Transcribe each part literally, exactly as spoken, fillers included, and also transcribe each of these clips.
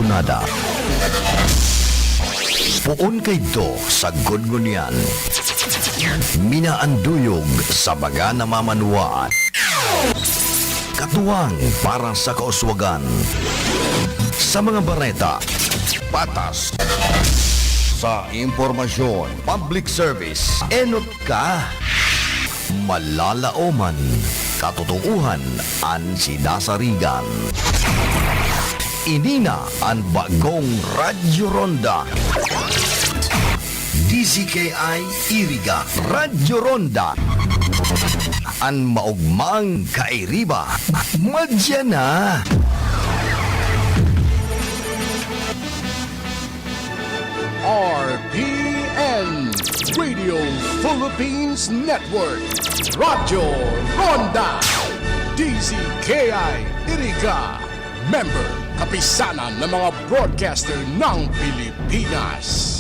Nada. Poon kaidto sagkod ngunyan. Minaanduyog sa mga namamanwaan. Katuwang para sa kauswagan. Sa mga bareta, patas. Sa impormasyon, public service, enot ka. Malalaoman, katotoohan an sinasarigan. Ini na an bagong Radyo Ronda. D Z K I Iriga, Radyo Ronda. An maogmang kairiba, madya na. R P N, Radio Philippines Network, Radyo Ronda, D Z K I Iriga, member, kapisanan ng mga broadcaster ng Pilipinas.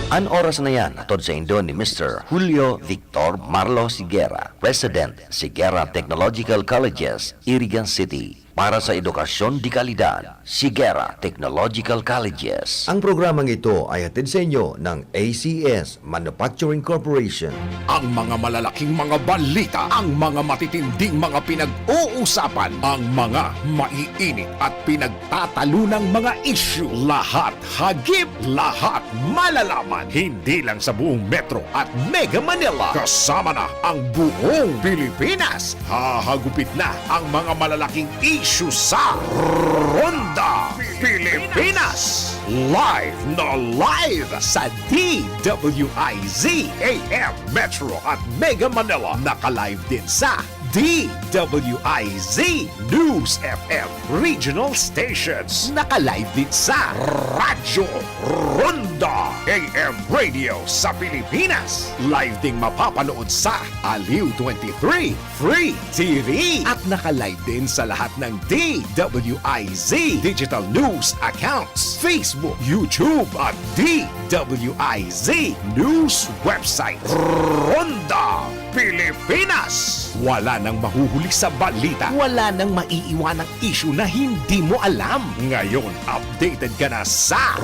An oras na yan, hatod saindo ni Mister Julio Victor Marlo Sigera, President, Sigera Technological Colleges, Irigan City. Para sa edukasyon de kalidad, Sigera Technological Colleges. Ang programang ito ay hatid sa inyo ng A C S Manufacturing Corporation. Ang mga malalaking mga balita, ang mga matitinding mga pinag-uusapan, ang mga maiinit at pinagtatalunang mga isyu, lahat hagip, lahat malalaman, hindi lang sa buong Metro at Mega Manila, kasama na ang buong Pilipinas. Hahagupit na ang mga malalaking isyu sa Ronda Pilipinas. Live na live sa D W I Z A M Metro at Mega Manila. Naka-live din sa D W I Z News F M Regional Stations. Naka-live din sa Radyo Ronda A M Radio sa Pilipinas. Live ding mapapanood sa Aliw twenty-three Free T V. At naka-live din sa lahat ng D W I Z digital news accounts, Facebook, YouTube at D W I Z news website. Ronda Pilipinas. Wala nang mahuhuli sa balita. Wala nang maiiwanang isyu na hindi mo alam. Ngayon, updated ka na sa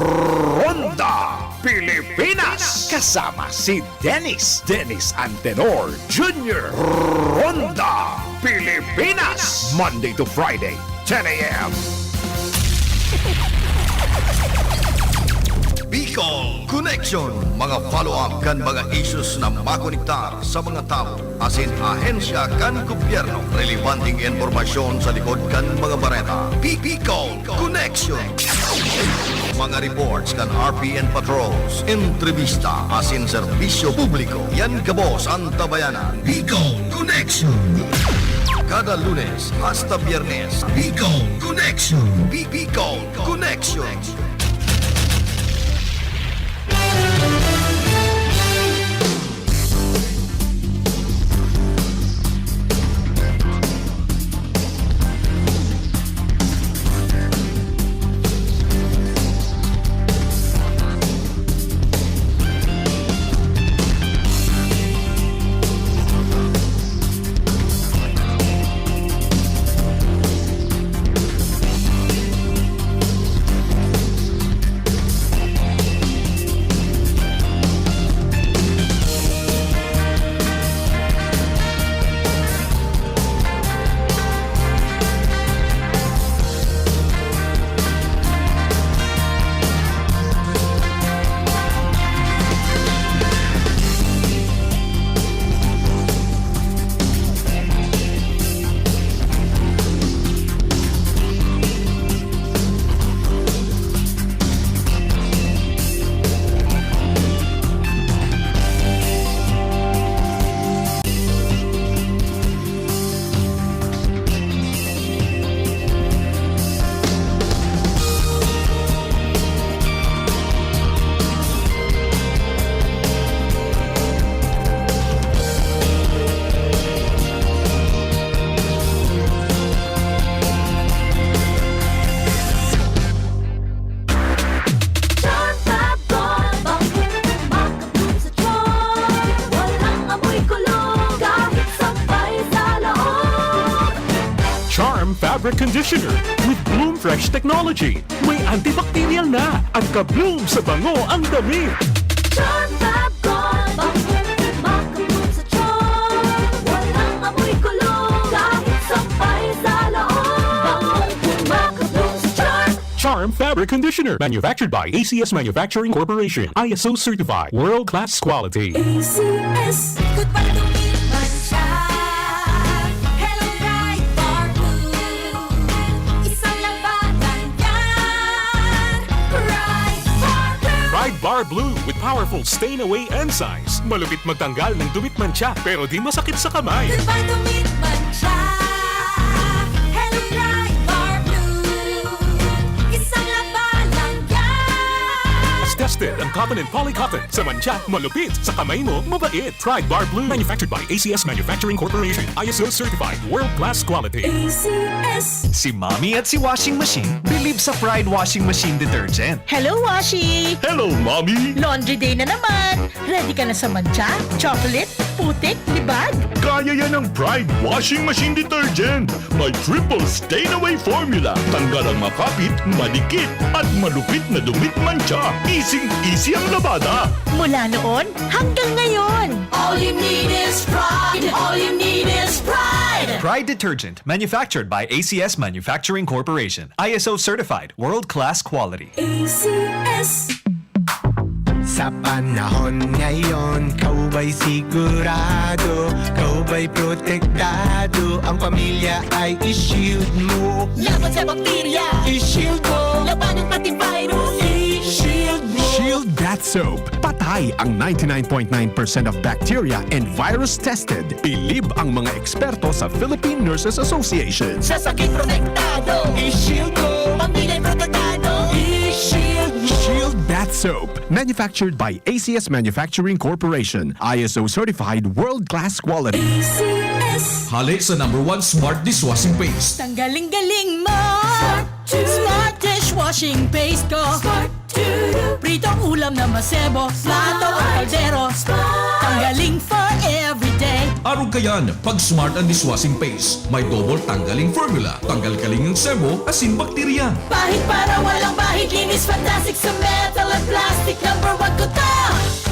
Ronda Pilipinas. Kasama si Dennis, Dennis Antenor Junior. Ronda Pilipinas. Monday to Friday, ten a m. Bicol Connection. Mga follow-up kan mga issues na makonektar sa mga tawo asin ahensya kan gobyerno. Relebanteng impormasyon sa likod kan mga bareta. Bi-, Bicol Connection. Mga reports kan R P N patrols, entrevista asin serbisyo publiko. Yan gabos an tabayanan. Bicol Connection. Kada Lunes hasta Biyernes, Bicol Connection. Bi-, Bicol Connection. Fabric conditioner with Bloom Fresh technology. May antibacterial na at ka-bloom sa bango ang damit. Charm Fab Gold, bangong kumakabloom sa charm. Walang amoy kulog, kahit sampay sa loob. Bangong kumakabloom sa charm. Charm Fabric Conditioner, manufactured by A C S Manufacturing Corporation, I S O certified, world-class quality. A C S. Goodbye, dumit man siya. Hello, Pride Bar Blue. Isang labanan yan. Pride Bar Blue. Pride Bar Blue with powerful stain away enzymes. Malupit magtanggal ng dumit mantsa, pero di masakit sa kamay. Goodbye, dumit man siya. Hello, Pride Bar Blue. Isang labanan yan. Mas tested ang cotton and poly cotton. Sa mantsa, malupit. Sa kamay mo, mabait. Pride Bar Blue. Manufactured by A C S Manufacturing Corporation. I S O certified. World class quality. A C S. Si Mommy at si Washing Machine bilib sa Pride Washing Machine Detergent. Hello, Washi! Hello, Mommy! Laundry day na naman! Ready ka na sa mantsa, chocolate, putik, libag? Kaya yan ng Pride Washing Machine Detergent. May triple stain away formula. Tanggal ang makapit, madikit, at malupit na dumit mantsa. Easing-easy ang labada. Mula noon hanggang ngayon. All you need is Pride. All you need is Pride. Pride Detergent, manufactured by A C S Manufacturing Corporation. I S O certified, world-class quality. A C S. Sa panahon ngayon, ikaw ba'y sigurado? Ikaw ba'y protektado? Ang pamilya ay i-shield mo. Laban sa bakterya, i-shield mo. Labanan pati virus, i-shield mo. Shield Bath Soap. Patay ang ninety-nine point nine percent of bacteria and virus tested. Bilib ang mga eksperto sa Philippine Nurses Association. Sa sakit protektado, i-shield mo. Pamilya protektado, i-shield mo. Shield Bath Soap. Manufactured by A C S Manufacturing Corporation. I S O certified world-class quality. A C S. Hali sa number one smart dishwashing paste. Tanggaling-galing mo! Smart Dishwashing paste ko. Smart Pritong ulam na masebo, plato o kaldero. Tanggaling for everyday. Arog kayan, pag Smart ang dishwashing paste. May double tanggaling formula. Tanggal kaling ang sebo, asin bakterya. Pahid para walang bahid, linis fantastic sa metal at plastic. Number one ko to.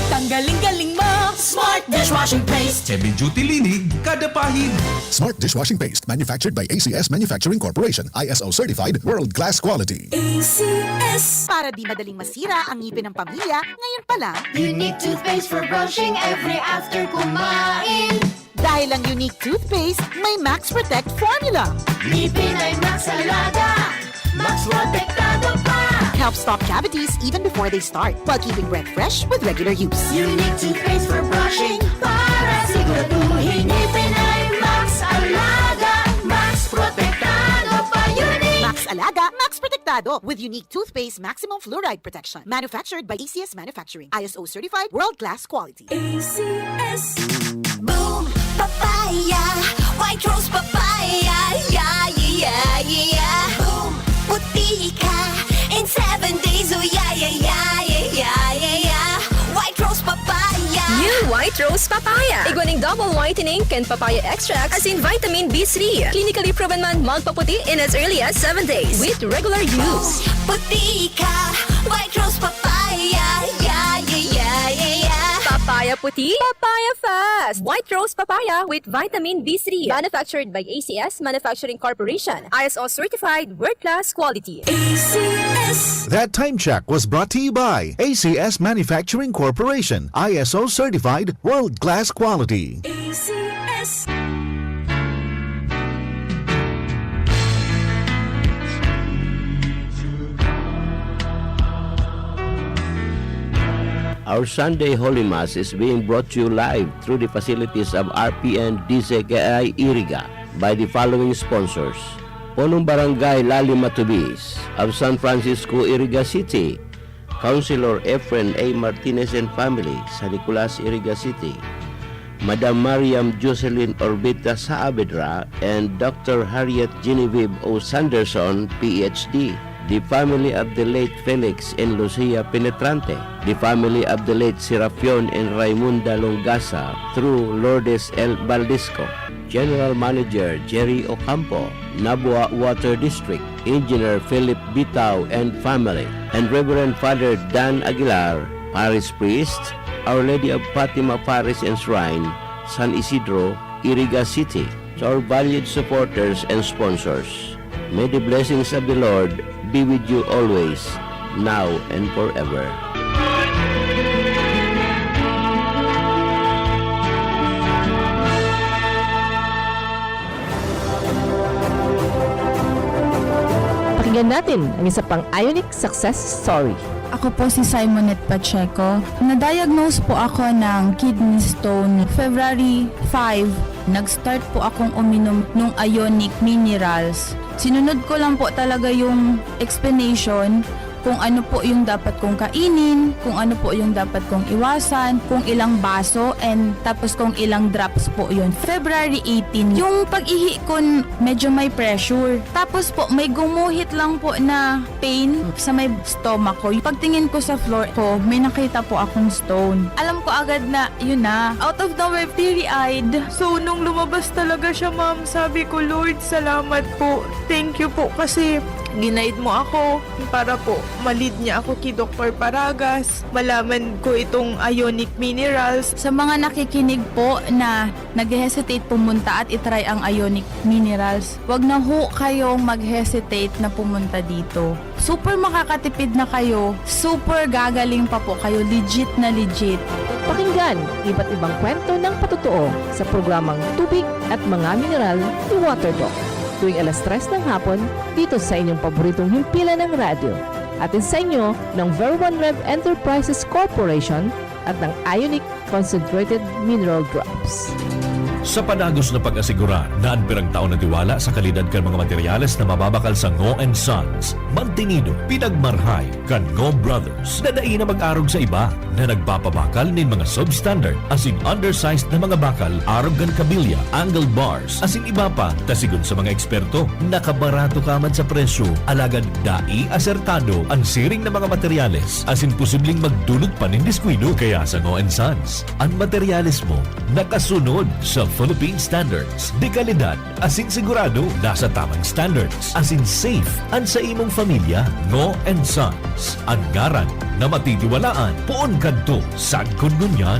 Tanggaling-galing mo, Smart Dishwashing Paste. Heavy duty linig, kada pahid. Smart Dishwashing Paste, manufactured by A C S Manufacturing Corporation, I S O certified, world class quality. A C S. Para di madaling masira ang ngipin ng pamilya, ngayon pa lang. Unique toothpaste for brushing every after kumain. Dahil ang Unique Toothpaste may Max Protect Formula. Ngipin ay Max Alaga, Max Protektado pa. Helps stop cavities even before they start, while keeping breath fresh with regular use. Unique Toothpaste for brushing para siguraduhin ngipin ay Max Alaga, Max Protektado pa. Unique Max Alaga, Max Protektado with Unique Toothpaste Maximum Fluoride Protection. Manufactured by A C S Manufacturing. I S O certified, world-class quality. A C S. Boom Papaya, White Rose Papaya, yeah, yeah, yeah, yeah. Boom, puti ka in seven days, oh yeah, yeah, yeah. White Rose Papaya. New White Rose Papaya. Igwa ning double whitening kan papaya extract asin vitamin B three. Clinically proven man magpaputi in as early as seven days with regular use. Puti ka, White Rose Papaya, yeah, yeah, yeah, yeah, yeah. Papaya puti, papaya fast. White Rose Papaya with vitamin B three. Manufactured by A C S Manufacturing Corporation. I S O certified, world class quality. A C S. That time check was brought to you by A C S Manufacturing Corporation, I S O certified, world class quality. A C S. Our Sunday Holy Mass is being brought to you live through the facilities of R P N D Z K I Iriga by the following sponsors: Punong Barangay Lali Matubis of San Francisco, Iriga City, Councilor Efren A Martinez and family, San Nicolas, Iriga City, Madam Mariam Jocelyn Orbita Saavedra and Doctor Harriet Genevieve O Sanderson, P H D, the family of the late Felix and Lucia Penetrante, the family of the late Serapion and Raimunda Longasa through Lourdes L Baldisco. General Manager Jerry Ocampo, Nabua Water District, Engineer Philip Bitao and family, and Reverend Father Dan Aguilar, Parish Priest, Our Lady of Fatima Parish and Shrine, San Isidro, Iriga City. To our valued supporters and sponsors, may the blessings of the Lord be with you always, now and forever. Pakinggan natin ang isa pang Ionic success story. Ako po si Simonette Pacheco. Na-diagnose po ako ng kidney stone February five. Nag-start po akong uminom ng Ionic Minerals. Sinunod ko lang po talaga yung explanation kung ano po yung dapat kong kainin, kung ano po yung dapat kong iwasan, kung ilang baso, and tapos kung ilang drops po yun. February eighteen, yung pag-ihi ko n-, medyo may pressure. Tapos po, may gumuhit lang po na pain sa may stomach ko. Pagtingin ko sa floor ko, may nakita po akong stone. Alam ko agad na, yun na. Out of nowhere, teary-eyed. So, nung lumabas talaga siya, ma'am, sabi ko, "Lord, salamat po. Thank you po kasi ginaid mo ako para po ma-lead niya ako kay Doktor Paragas. Malaman ko itong Ionic Minerals." Sa mga nakikinig po na nag-hesitate pumunta at i-try ang Ionic Minerals, wag na ho kayong mag-hesitate na pumunta dito. Super makakatipid na kayo, super gagaling pa po kayo, legit na legit. Pakinggan iba't ibang kwento ng patotoo sa programang Tubig at Mga Mineral ni Water Doc, tuwing alas tres ng hapon, dito sa inyong paboritong himpilan ng radyo. Hatid sa inyo ng Ver One Rev Enterprises Corporation at ng Ionic Concentrated Mineral Drops. Sa panagos na pag-asigurar na an pirang taon na tiwala sa kalidad kan mga materyales na mababakal sa Ngo and Sons, mantinido, pinagmarhay kan Ngo Brothers na dai na mag-arog sa iba, na nagpapabakal nin mga substandard asin undersized na mga bakal arog kan kabilya, angle bars, asin iba pa, ta sigon sa mga eksperto, nakabarato ka man sa presyo, alagad dai asertado an siring na mga materyales, asin posibleng magdulot pa nin diskuido. Kaya sa Ngo and Sons, an materyales mo nakasunod sa Philippine standards de kalidad asin sigurado nasa tamang standards asin safe an sa imong pamilya. Ngo and Sons, an ngaran na matitiwalaan poon kadto sagkod ngunyan.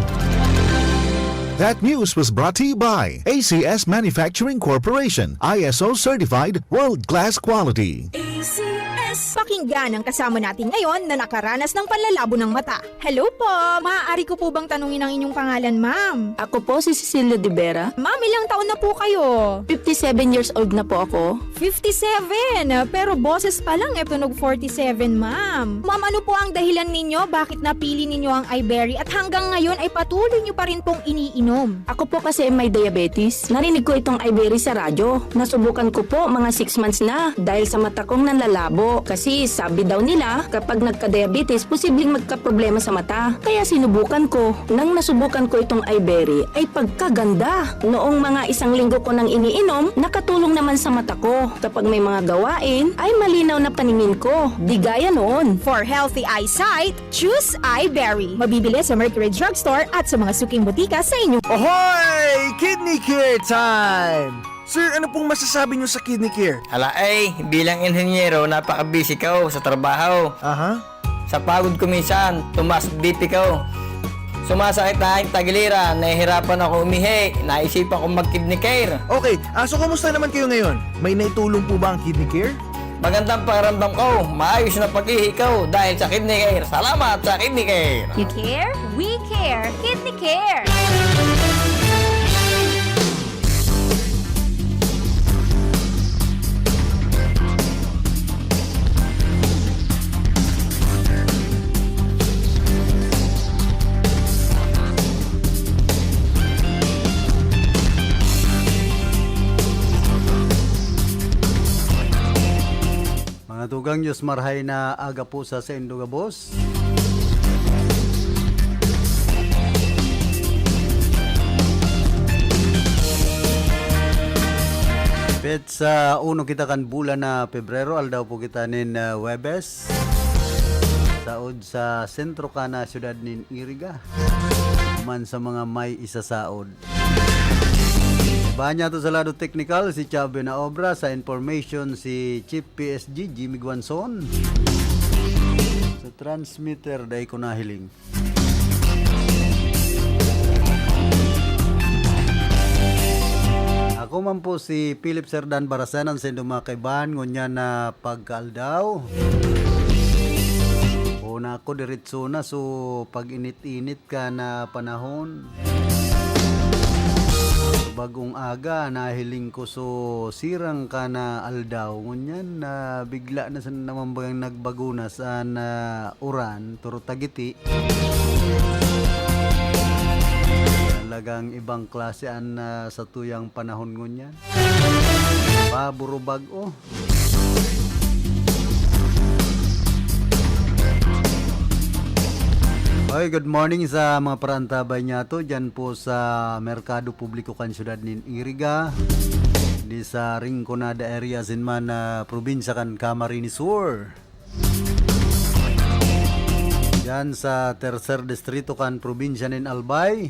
That news was brought to you by A C S Manufacturing Corporation, I S O certified, world-class quality. A C S. Pakinggan ang kasama natin ngayon na nakaranas ng panlalabo ng mata. Hello po! Maaari ko po bang tanungin ang inyong pangalan, ma'am? Ako po si Cecilia de Vera. Ma'am, ilang taon na po kayo? Fifty-seven years old na po ako. Fifty-seven? Pero boses pa lang, eh, tunog forty-seven, ma'am. Ma'am, ano po ang dahilan ninyo? Bakit napili ninyo ang Iberry at hanggang ngayon ay patuloy nyo pa rin pong iniinom? Ako po kasi may diabetes. Narinig ko itong Iberry sa radyo. Nasubukan ko po, mga six months na, dahil sa mata kong nanlalabo. Kasi sabi daw nila, kapag nagka-diabetes, posibleng magkaproblema sa mata. Kaya sinubukan ko. Nang nasubukan ko itong Iberry, ay pagkaganda! Noong mga isang linggo ko nang iniinom, nakatulong naman sa mata ko. Kapag may mga gawain, ay malinaw na paningin ko. Di gaya noon. For healthy eyesight, choose Iberry. Mabibili sa Mercury Drugstore at sa mga suking botika sa inyong Ohoy! Kidney Care time! Sir, ano pong masasabi niyo sa Kidney Care? Ala ay, bilang inhenyero, napaka-busy ko sa trabaho. Aha. Sa pagod ko minsan, tumaas B P ko. Sumasakit na aking tagiliran, nahihirapan ako umihi, naisipan kong mag-Kidney Care. Okay, ah, so kumusta naman kayo ngayon? May naitulong po ba ang Kidney Care? Magandang pakiramdam ko, maayos na pag-ihi ko dahil sa Kidney Care. Salamat sa Kidney Care! You care? We care! Kidney Care! Mga tugang, Diyos marhay na aga po sa saindo gabos. Petsa uno kita kan bulan na Pebrero, aldaw po kita nin, ah, Huwebes. Saod sa sentro kan syudad nin Iriga. Man sa mga may isasaod. Banyato sa lado teknikal, si Chubby na obra. Sa information, si Chief P S G, Jimmy Guanzon. Sa transmitter, dai ko nahiling. Ako man po si Philip Serdan Barasanan, sa inyong mga kaibahan, ngunyan na pagkaaldaw. Una ako, diretso na. So, pag-init-init ka na panahon, bagong aga, nahiling ko, so, sirang ka na aldaw. Ngunyan, na bigla na sa naman bagang nagbago na sa na uran, turo tagiti. Talagang ibang klase an, ah, satuyang panahon ngunyan. Paburo bag-o. Oy, good morning sa mga paraantabay niyato dyan po sa Merkado Publiko kan Siyudad nin Iriga, di sa Rinconada area sin man, ah, probinsya kan Camarines Sur. Diyan sa tercer distrito kan probinsya nin Albay.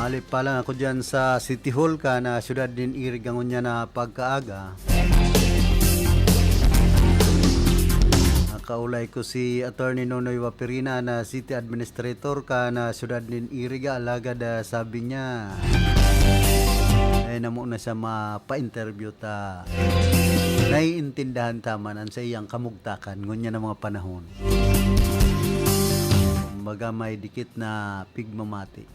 Hali pa lang ako diyan sa City Hall kan, ah, siyudad nin Iriga ngunyan na pagkaaga. Nakaulay ko si Attorney Nonoy Waperina na City Administrator kan, ah, siyudad nin Iriga, alagad, ah, sabi niya, eh, namo na siya mapa-interview ta. Naiintindahan ta man an saiyang kamugtakan ngunyan na mga panahon. Kumbaga, may dikit na pigmamati.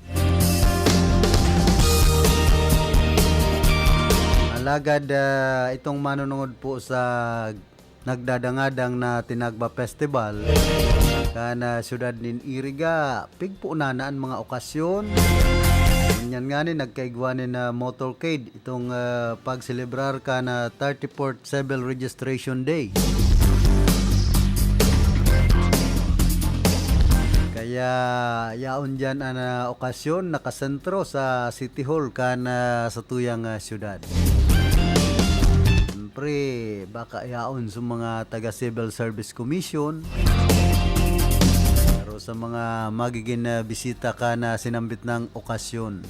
Alagad, ah, itong manunungod po sa nagdadangadang na Tinagba Festival, kan, ah, siyudad nin Iriga, pigpo na na an mga okasyon. Ngunyan ngani, nagkaigwa nin, ah, motorcade, itong, ah, pagselebrar kan, ah, thirty-fourth Civil Registration Day. Kaya yaon diyan an, ah, okasyon nakasentro sa City Hall kan, ah, satuyang, ah, siyudad. Siyempre, baka yaon sa mga taga Civil Service Commission. Pero sa mga magiging, ah, bisita kan, ah, sinambit na okasyon.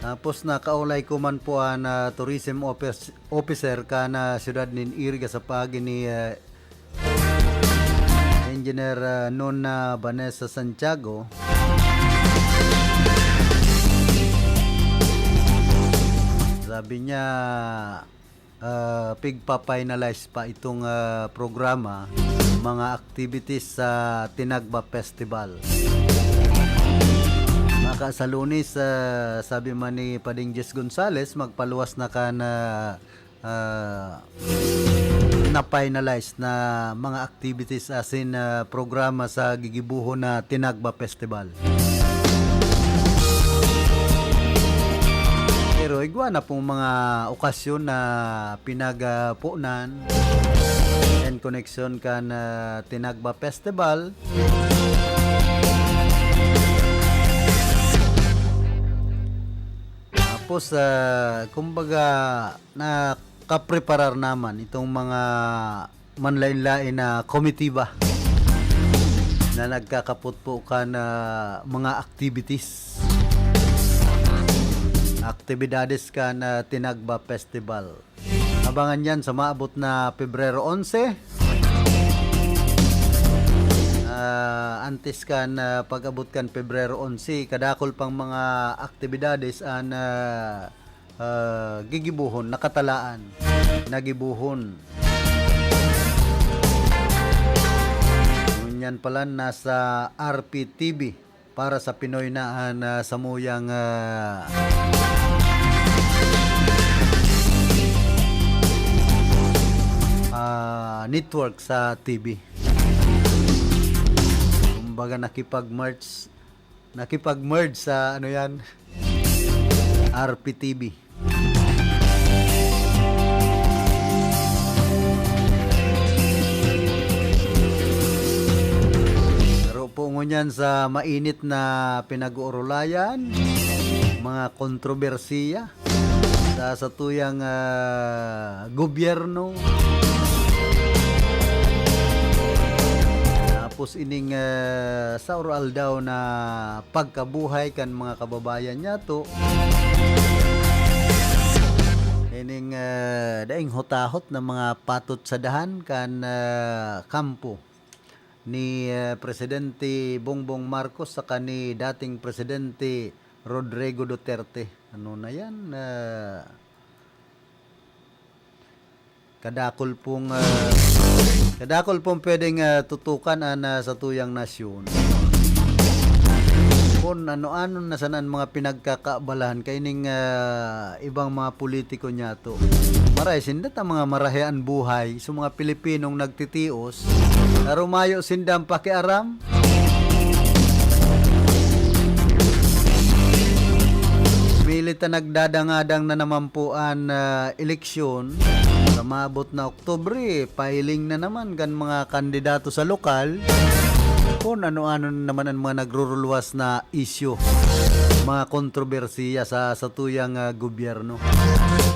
Tapos nakaulay ko man po an, ah, tourism office-, officer kan, ah, siyudad nin Iriga sa paagi ni, ah, Engineer, ah, Nona Vanessa Santiago. Sabi niya, ah, pigpa-finalize pa itong, ah, programa, mga activities sa Tinagba Festival. Baka sa Lunes, ah, sabi man ni Pading Jess Gonzales, magpaluwas na kan, ah, ah, na-finalize na mga activities asin, ah, programa sa gigibohon na Tinagba Festival. Pero igwa na pong mga okasyon na pinagponan in connection kan, ah, Tinagba Festival. Tapos, ah, kumbaga, nakapreparar naman itong mga manlain-lain na komitiba na nagkakapot po kan mga activities, aktibidades kan Tinagba Festival. Abangan yan sa maabot na Pebrero onse. Ah, antes kan, ah, pag-abot kan Pebrero onse, kadakol pang mga aktibidades an, ah, ah, gigibohon, nakatalaan, nagibohon. Ngunyan pala, nasa R P T V para sa Pinoy na an, ah, samuyang, ah, ah, network sa T V. Kumbaga, nakipag-merge, nakipag-merge sa, ano yan, R P T V. Ngunyan sa mainit na pinag-uurulayan, mga kontrobersiya sa satuyang, ah, gobyerno. Tapos ining, ah, sa aldaw na pagkabuhay kan mga kababayan niyato. Ining, ah, daing hutahot na mga patot sa dahan kan, ah, kampo ni, ah, Presidente Bongbong Marcos saka ni dating Presidente Rodrigo Duterte. Ano na yan? Ah, kadakol pong, ah, kadakol pong pwedeng, ah, tutukan an, ah, satuyang nasyon. Kung ano-ano na sana an mga pinagkakaabalahan kaining, ah, ibang mga politiko niyato. Maray sinda ta mga marahay an buhay sa mga Pilipinong nagtitios, pero mayo sindang pakiaram. Milit na nagdadangadang na naman po an, ah, eleksyon. Sa maabot na Oktubre, filing na naman kan mga kandidato sa lokal. Kung ano-ano na naman an mga nagruruluwas na isyu, mga kontrobersiya sa satuyang, ah, gobyerno.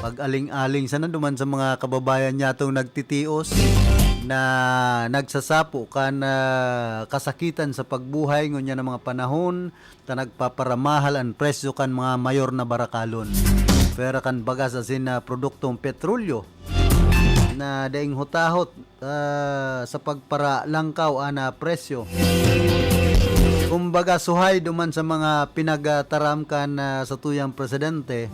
Pag-aling-aling sana duman sa mga kababayan niyatong nagtitios na nagsasapo kan, ah, kasakitan sa pagbuhay ngunyan na mga panahon, ta nagpaparamahal an presyo kan mga mayor na barakalon. Pwera kan bagas asin na produktong petrolyo na daing hutahot, ah, sa pagparalangkaw an, ah, presyo. Kumbaga, suhay duman sa mga pinagtaram kan, ah, satuyang presidente,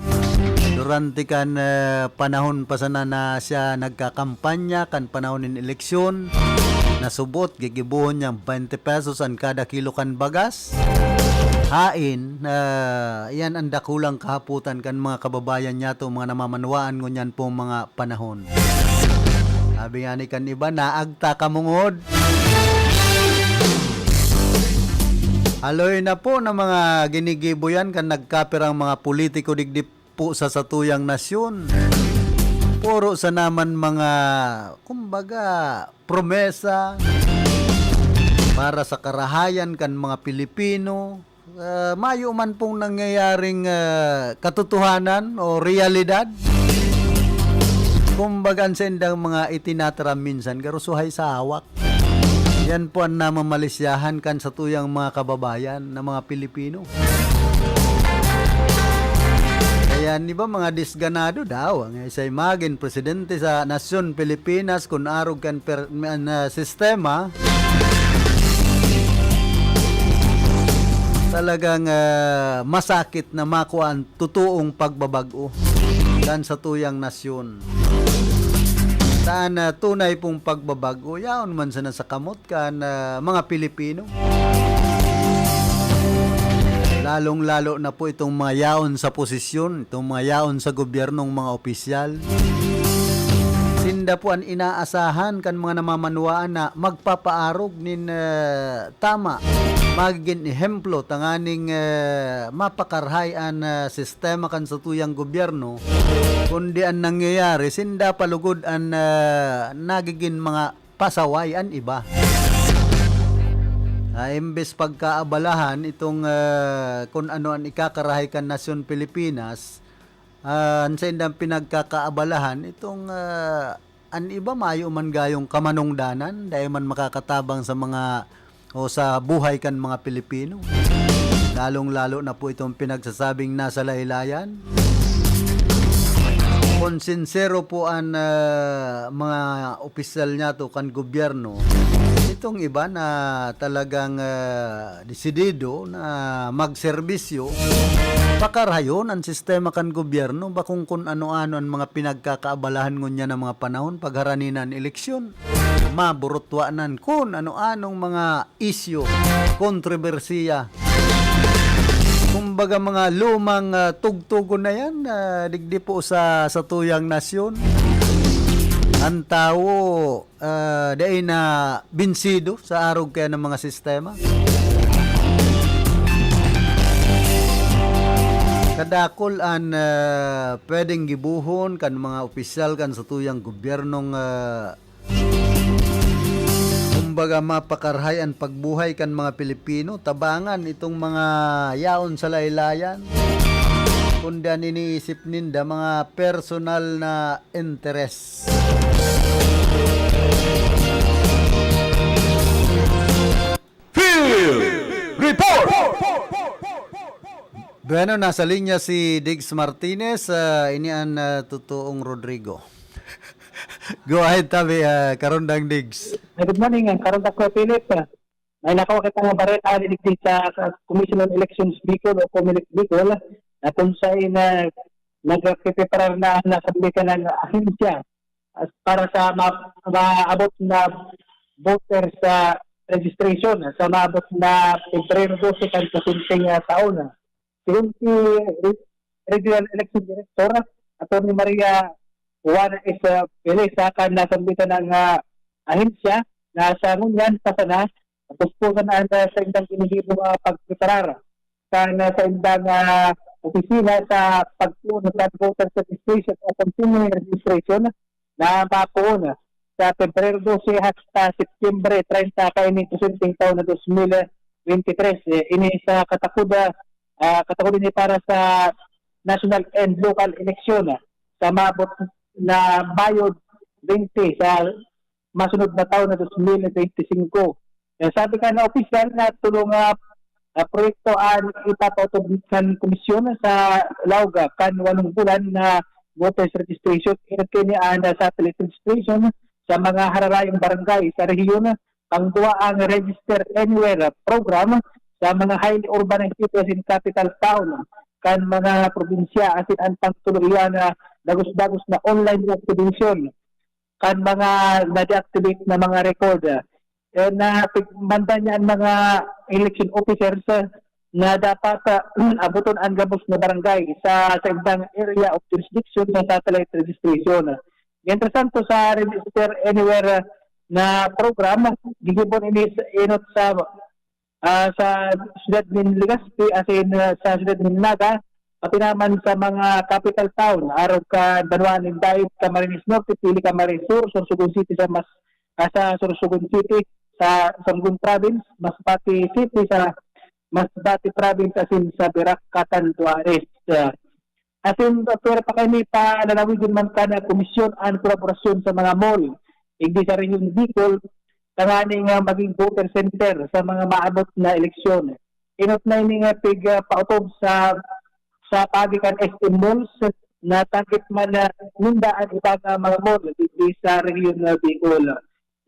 durante kan, ah, panahon pa sana na siya nagkakampanya, kan panahon nin eleksyon, nasubot, gigibohon niyang twenty pesos an kada kilo kan bagas. Hain, ah, iyan an dakulang kahapotan kan mga kababayan niyato, mga namamanwaan ngunyan pong mga panahon. Sabi nga ni kan iba, "Naagta ka mongod." Haloy na po na mga ginigibo yan kan nagkapirang mga politiko digdi po sa satuyang nasyon. Puro sa naman mga, kumbaga, promesa para sa karahayan kan mga Pilipino. Ah, mayo man pong nangyayaring, ah, katotohanan o realidad. Kumbaga, an saindang mga itinataram minsan, garo suhay sa hawak. Yan po an namamalisyahan kan satuyang mga kababayan na mga Pilipino. Kaya, di ba, mga disganado daw ang isay magin presidente sa nasyon Pilipinas kun arog kan per-, an, ah, sistema. Talagang, ah, masakit na makua an totoong pagbabag-o kan satuyang nasyon. Saan na tunay pong pagbabag-o, yaon man sana sa kamot kan, ah, mga Pilipino. Lalong-lalo na po itong mga yaon sa posisyon, itong mga yaon sa gobyernong mga opisyal. Sinda po an inaasahan kan mga namamanwaan na magpapaarog nin, ah, tama, magigin ehemplo tanganing, ah, mapakarahay an, ah, sistema kan satuyang gobyerno, kundi an nangyayari, sinda pa lugod an, ah, nagigin mga pasaway an iba. Ah, imbes pagkaabalahan itong, ah, kun ano an ikakarahay kan nasyon Pilipinas, ah, an saindang pinagkakaabalahan itong, ah, an iba mayo man gayong kamanongdanan, dai man makakatabang sa mga o sa buhay kan mga Pilipino. Lalong-lalo na po itong pinagsasabing nasa laylayan. Kung sinsero po an, ah, mga opisyal niyato kan gobyerno, itong iba na talagang, ah, desidido na magserbisyo, pakarayon an sistema kan gobyerno, bakong kun ano-ano an mga pinagkakaabalahan ngunyan na mga panahon pagharani na an eleksyon. Maburutwanan kun ano-anong mga isyu, kontrobersiya. Kumbaga, mga lumang, ah, tugtugon na yan, ah, digdi po sa, sa tuyang nasyon. Ang tawo, ah, dai na binsido sa arog kaya ng mga sistema. Kadakul an, ah, pwedeng gibuhon kan mga opisyal kan sa tuyang gobyernong, ah, Kumbaga, mapakarhay an pagbuhay kan mga Pilipino, tabangan itong mga yaon sa laylayan, kundi an iniisip ninda mga personal na interes. Field Report! Bueno, nasa linya si Diggs Martinez, ah, ini an, ah, totoong Rodrigo. Go ahead, tabi, ah, Karondang Diggs. Ay, good morning, ang Karondang Kuya Philip. Ah, may nakuha kita nga bareta digdi sa, sa Commission on Elections Bicol o Comelec Bicol, na kung saan, ah, nagpipreparar na ang nasambitan ng ahensya as para sa ma-, maabot na voter sa registration sa maabot na Pebrero dose kan presenteng, ah, taon. Sigon si Re-, Regional Election Director, Attorney Maria Juana S. Velez, sa kan nasambitan ng, ah, ahensya na sa ngunyan pa sana, puspusan na ang, ah, saindang ginigibong, ah, pagpreparar kan, ah, saindang, ah, opisina sa pagtuon sa voter registration o consumer registration na mapoon sa Pebrero dose hasta Setyembre treinta kaining presenteng taon na dos mil bente tres. Eh, ini sa katakod, ah, katakod ini para sa national and local election, ah, sa maabot na Mayo bente sa masunod na taon na dos mil bente singko. Eh, sabi kan opisyal na tulo nga, ah, proyekto an ipapautob kan komisyon sa laog, ah, kan walong bulan na voters registration, inot kini an satellite registration sa mga hararayong barangay sa rehiyon, pangduwa ang Register Anywhere program sa mga highly urbanized cities and capital town kan mga probinsya, asin an pangtulo iyan na dagos-dagos na online reactivation kan mga na-deactivate na mga record. Eh, na pig-, manda niya ang mga election officers, ah, na dapat, ah, abuton ang gabos na barangay sa saindang area of jurisdiction sa satellite registration. Mientras tanto, sa Register Anywhere, ah, na program, gigibon ini sa inot sa, ah, sa siyudad nin Legazpi, asin, ah, sa siyudad nin Naga, pati naman sa mga capital town, arog kan banwaan nin Daet, Camarines Norte, pili Camarines Sur, Sorsogon City sa mas, ah, sa Sorsogon City, sa Sorsogon Province, Masbate City, sa Masbate Province, asin sa Virac, Catanduanes. Ah, asin, pero pa kami pa lalawigon man kan komisyon an kolaborasyon sa mga mall, igdi sa Rehiyon Bicol, tanganing, ah, maging voter center sa mga maabot na eleksyon. Inot na ini nga pig, ah, paotob sa, sa paagi kan S M malls na target man na ninda an iba nga mga mall digdi sa Rehiyon Bicol.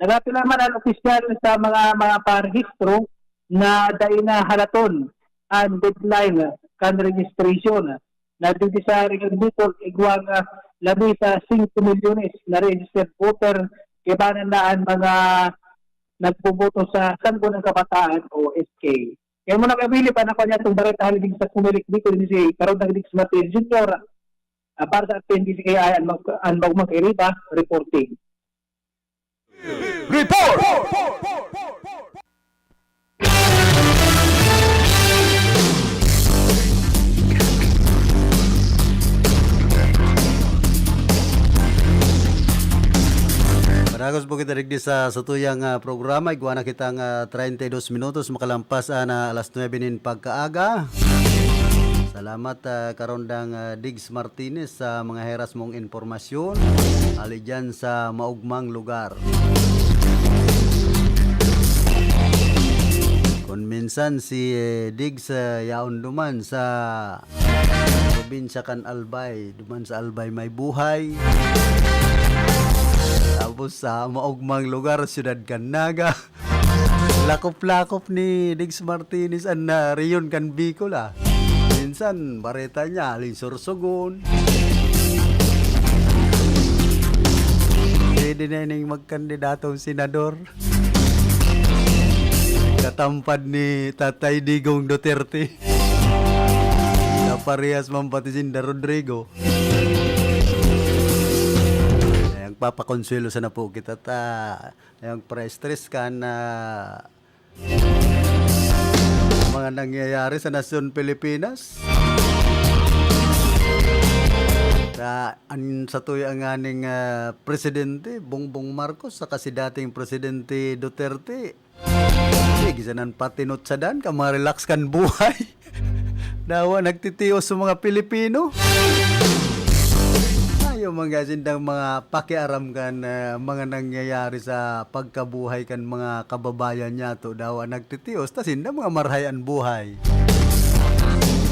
Nagapila man an opisyal sa mga, mga parehistro na dai na halaton an deadline kan registration na digdi sa Rehiyon Bicol, igwa nga labi sa singko milyones na registered voter, ibanan na an mga nagboboto sa Sangguniang Kabataan o S K. Kaya mo nakabili pa na kanya itong bareta halin sa Comelec Bicol, ni si Karondang Diggs Martinez Junior, ah, para sa T N B C K I, an mag-, an Bagumang Kairiba, reporting. Report! Padagos po kita digdi sa satuyang, ah, programa. Igwa na kitang, ah, treinta y dos minutos makalampas, ah, na alas nuebe nin pagkaaga. Salamat, ah, Karondang, ah, Diggs Martinez, sa mga heras mong impormasyon ali dyan sa maugmang lugar. Kun minsan si, eh, Diggs, ah, yaon duman sa probinsya kan Albay. Duman sa Albay may buhay. Tapos sa maugmang lugar, siyudad kan Naga. Lakop-lakop ni Diggs Martinez an, ah, rehiyon kan Bicol, ah. Minsan, bareta niya, halin Sorsogon. Pwede na ining magkandidatong senador. Katampad ni Tatay Digong Duterte. Kaparehas man pati sinda Rodrigo. Ay, ang papakonsuelo sana po kita ta, ay, ang pre-stress kan, ah, mga nangyayari sa nasyon Pilipinas. Sa an satuya nganing, ah, presidente, Bongbong Marcos, saka si dating Presidente Duterte, sige, sanan patinutsadan ka, ma-relax kan buhay. Dawa nagtitios sa mga Pilipino. Ayaw man kasi sindang mga pakiaram kan, ah, mga nangyayari sa pagkabuhay kan mga kababayan niyato. Dawa nagtitios, ta sinda mga marahay an buhay.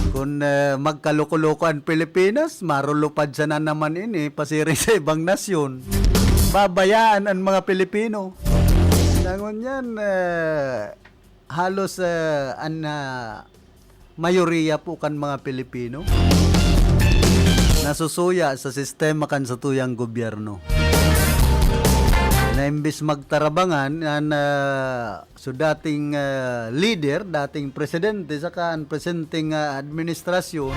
Kun, ah, magkaloko-loko an Pilipinas, marulupad sana naman ini, pasiring sa ibang nasyon. Babayaan an mga Pilipino. Dangon yan, ah, halos, ah, an, ah, mayoriya po kan mga Pilipino nasusuya sa sistema kan satuyang gobyerno, na imbis magtarabangan an, ah, so dating, ah, lider, dating presidente, saka an presenteng, ah, administrasyon,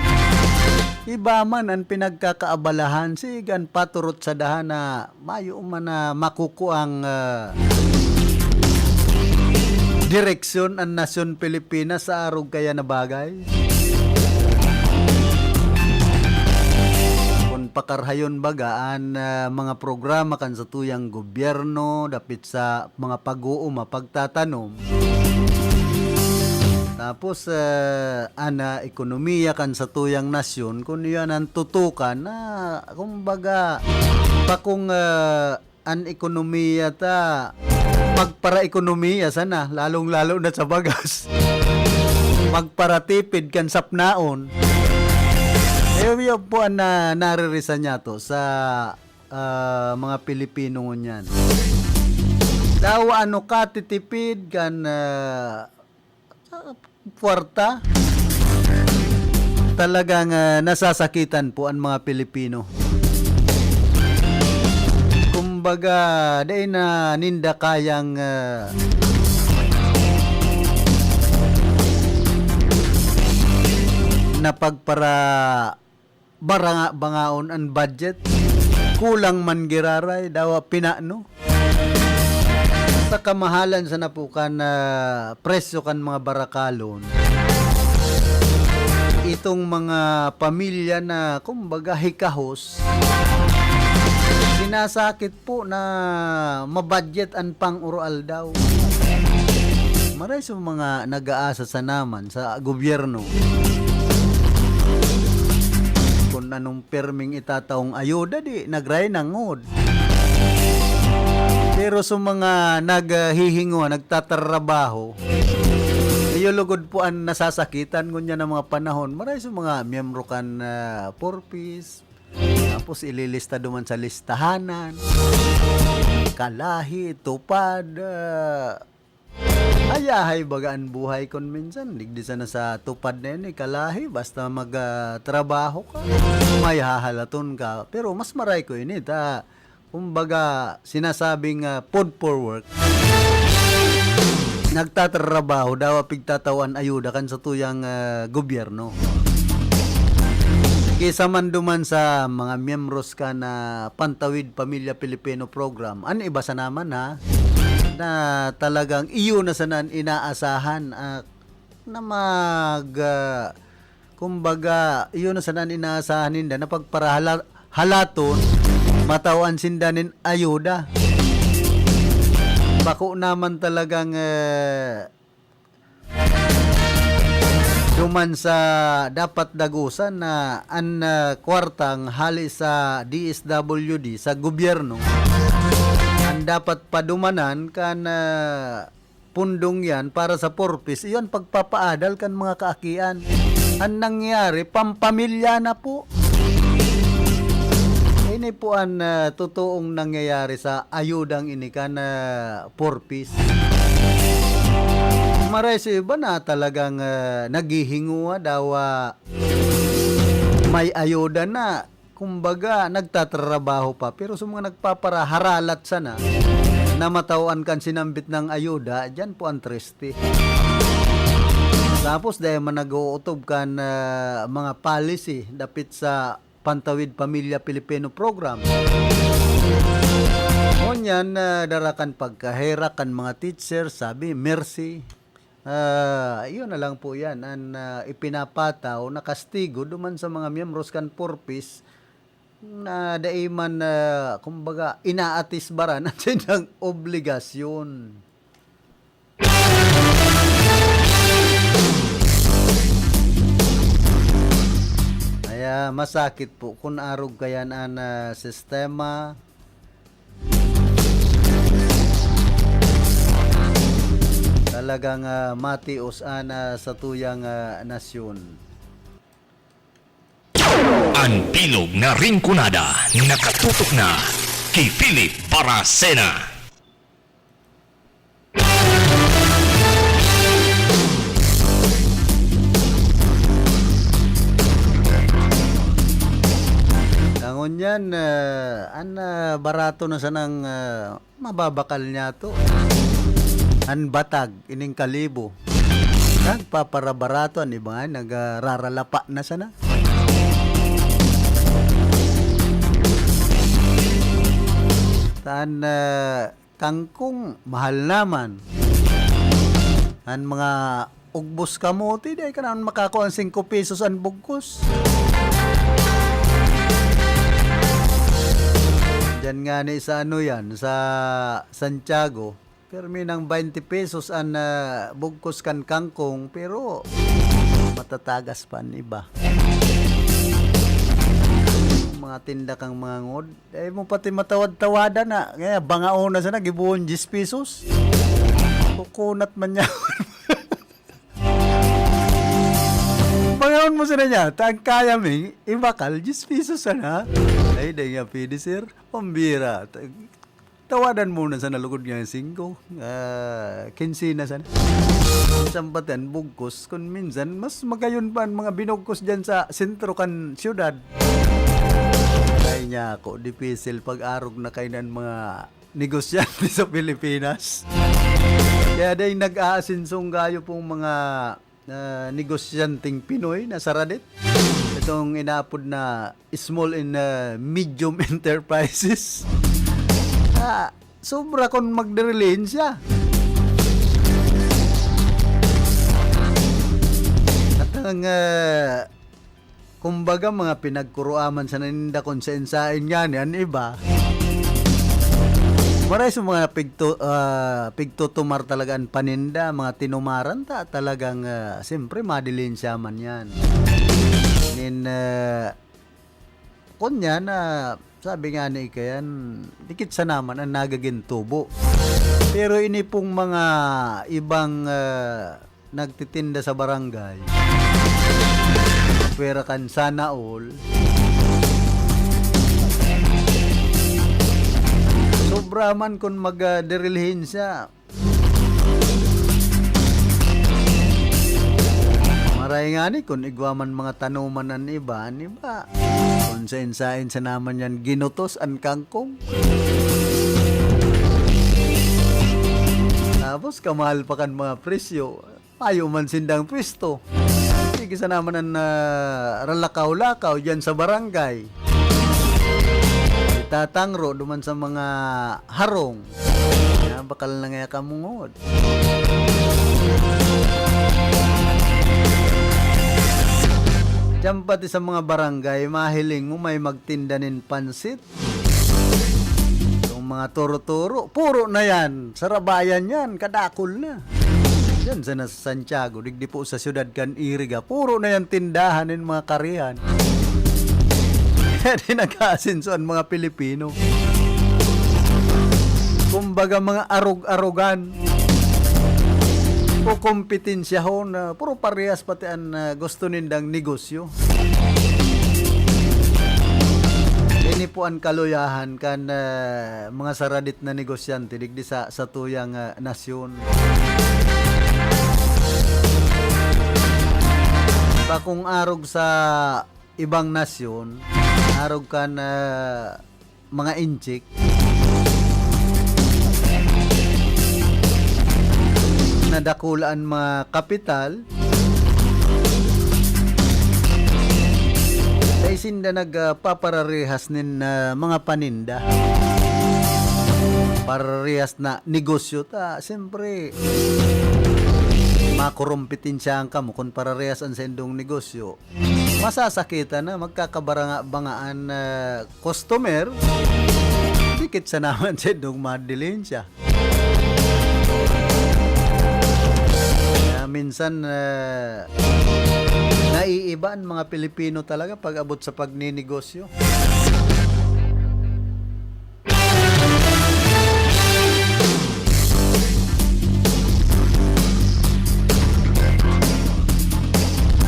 iba man an pinagkakaabalahan, sigan paturot sa dahan na mayo man na makukuang, ah, direksyon an nasyon Pilipinas sa arog kaya na bagay. Kun pakarhayon baga an, ah, mga programa kan satuyang gobyerno dapit sa mga pag-uuma, pagtatanom, tapos, ah, an, ah, ekonomiya kan satuyang nasyon, kun iyan an tutukan na, kumbaga, bakong, ah, an ekonomiya ta magpara-ekonomiya sana, lalong-lalo na sa bagas. Magparatipid kan sapnaon. Iyo, iyo po an na-, naririsan niyato sa, ah, mga Pilipino ngunyan. Daw ano ka titipid kan, ah, sa kwarta? Talagang, ah, nasasakitan po an mga Pilipino. Kumbaga, dai na ninda kayang, ah, napagpara-, baranga-, bangaon an budget. Kulang man giraray, dawa pinano. Sa kamahalan sana po kan, ah, presyo kan mga barakalon, itong mga pamilya na, kumbaga, hikahos, sinasakit po na mabudget an pang-uroaldaw. Maray sa mga nag-aasa sana man sa gobyerno, kun anong perming itataong ayuda, di nagray nangod. Pero sa mga naghihingo, nagtatrabaho, iyo lugod po an nasasakitan ngunyan na mga panahon. Maray sa mga miyembro kan, ah, Four Ps, tapos ililista duman sa listahanan, kalahi, tupad, ah, hayahay baga an buhay kun minsan. Digdi sana sa tupad na ini, kalahi, basta mag, ah, trabaho ka, may hahalaton ka. Pero mas maray ko ini, ta, kumbaga, sinasabing, ah, food for work. Nagtatrabaho, dawa pigtatawan ayuda kan satuyang, ah, gobyerno. Kisa man duman sa mga miyembros kan Pantawid Pamilya Pilipino Program, an iba sana man, ha, na talagang iyo na sana an inaasahan, ah, na mag, ah, kumbaga, iyo na sana an inaasahan ninda na pagparahala-, halaton, matawan sinda nin ayuda. Bako naman talagang, eh, duman sa dapat dagosan na an, ah, kwartang hali sa D S W D, sa gobyerno, an dapat padumanan kan, ah, pundong yan para sa Four Ps, iyon pagpapaadal kan mga kaakian. An nangyari, pampamilya na po. Ini po an, ah, totoong nangyayari sa ayudang ini kan, ah, Four Ps. Maray sa iba na talagang, ah, naghihinguha daw, ah, may ayuda na. Kumbaga, nagtatrabaho pa. Pero sa mga nagpaparaharalat sana na matawan kan sinambit ng ayuda, diyan po ang triste. Tapos, dahil man nag-uutob kan, ah, mga policy dapit sa Pantawid Pamilya Pilipino Program. Ngunyan, ah, dara kan pagkaherak kan mga teacher, sabi, mercy. Ah, iyon na lang po yan, an, ah, ipinapataw na kastigo duman sa mga miyembros kan Four Ps na dai man, ah, kumbaga, inaatisbaran an saindang obligasyon. Kaya masakit po kun arog kayan an, ah, sistema. Talagang, ah, matios an, ah, satuyang, ah, nasyon. An bilog na Rinconada nakatutok na ki Philip Baracena. Ngunyan, ah, an, ah, barato na sanang, ah, mababakal niyato. An batag, ining kalibo. Nagpaparabarato, an iba nga, nagraralapa na sana. Tan, ah, kangkong, mahal naman. An mga ugbos kamote, di ay ka naman makakua an singko pesos an bugkos. Diyan nga ni sa ano yan, sa Santiago, pirmi ng twenty pesos an, ah, bugkos kan kangkong, pero matatagas pa an iba. Mga tinda kang mga ngod, dai mo pati matawad-tawadan na. Kaya bangaon na sana, gibohon diyes pesos. Kukunat man niya. Bangaon mo sana niya, ta ang kaya mi, ibakal, diyes pesos sana. Ay, dai nga pwede, sir. Pambira. Tawadan mo na sana lugod nga singko. Ah, kinse na sana. Sampatan, bugkos. Kun minsan, mas magayon pa an mga binugkos diyan sa sentro kan syudad. Ay, niya ako, dipisil pag-arog na kainan mga negosyante sa Pilipinas. Kaya dai nag-aasinsong gayo pong mga, ah, negosyanteng Pinoy na saradit. Itong inaapod na small and, ah, medium enterprises. Ah, sobra kun magdirilihensya. At ang, ah, kumbaga, mga pinagkuruaman sa naninda kun sain-sain ngani an iba. Maray sa mga pigtu-, ah, pigtutumar talaga an paninda, mga tinumaran ta, talagang, ah, siyempre, madilihensya man yan. Nin, ah, kun yan, ah, sabi nga ni Ikayan, dikit sana man an nagigin tubo. Pero ini pong mga ibang, ah, nagtitinda sa barangay, pwera kan sana all, sobra man kun mag, ah, dirilhensya. Maray ngani kun igwa man mga tanoman an iba, an iba. Kun sain-sain sana man yan ginutos an kangkong. Tapos kamahal pa kan mga presyo. Mayo man sindang pwesto. Sige sana man an, ah, ralakaw-lakaw diyan sa barangay. Itatangro duman sa mga harong. Nabakal na ngaya kamungod. Diyan pati sa mga barangay, mahiling mo may magtinda nin pansit. Yung mga turo-turo, puro na yan. Sarabayan yan, kadakol na. Diyan sa nasa Santiago, digdi po sa siyudad kan Iriga, puro na yan tindahan nin mga karihan. Kaya di nag-aasenso an mga Pilipino. Kumbaga, mga arog-arogan o kompetensyahon na puro parehas pati an, ah, gusto nindang negosyo. Ini po an kaluyahan kan, ah, mga saradit na negosyante digdi sa satuyang, ah, nasyon. Bakong arog sa ibang nasyon, arog kan, ah, mga inchik, na dakula an mga kapital, dai sinda nagpapararehas nin, ah, mga paninda. Pararehas na negosyo ta, siyempre, makorompetensiyahan kamo kun pararehas an saindong negosyo. masasakitan na, magkakabaranga-bangaan na customer, dikit sa naman sa indong madilin siya. Kaya minsan, ah, naiiba ang mga Pilipino talaga pag abot sa pagninegosyo.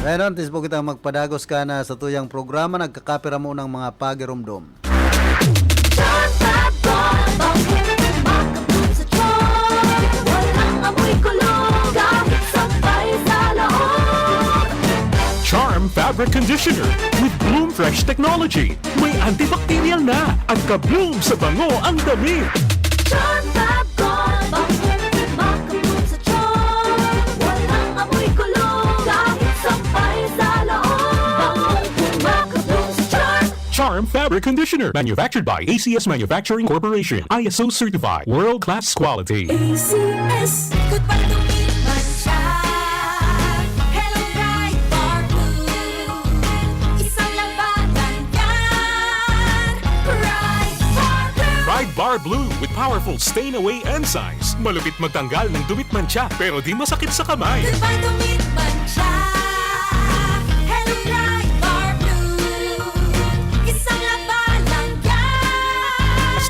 Kaya nun, tisbo kitang magpadagos ka na sa tuyang programa, nagkakapira mo ng mga pagirumdom. John Fab Gold, bangkong makabloom sa John. Walang amoy kulog, kahit sampay sa loob. Charm Fabric Conditioner with Bloom Fresh Technology. May antibacterial na at ka-bloom sa bango ang damit. John Fab Gold, bangkong makabloom sa John. Walang amoy kulog, kahit sampay sa loob. Bangkong makabloom sa John. Charm Fabric Conditioner, manufactured by A C S Manufacturing Corporation, I S O certified, world class quality. A C S. Goodbye to me, Mancha. Hello, Pride Bar Blue. Isang labanan yan. Pride Bar Blue. Pride Bar Blue with powerful stain away enzymes. Malupit magtanggal ng dumi at mantsa, pero di masakit sa kamay. Goodbye to me, Mancha. Hello, Pride Bar Blue. Isang labanan yan.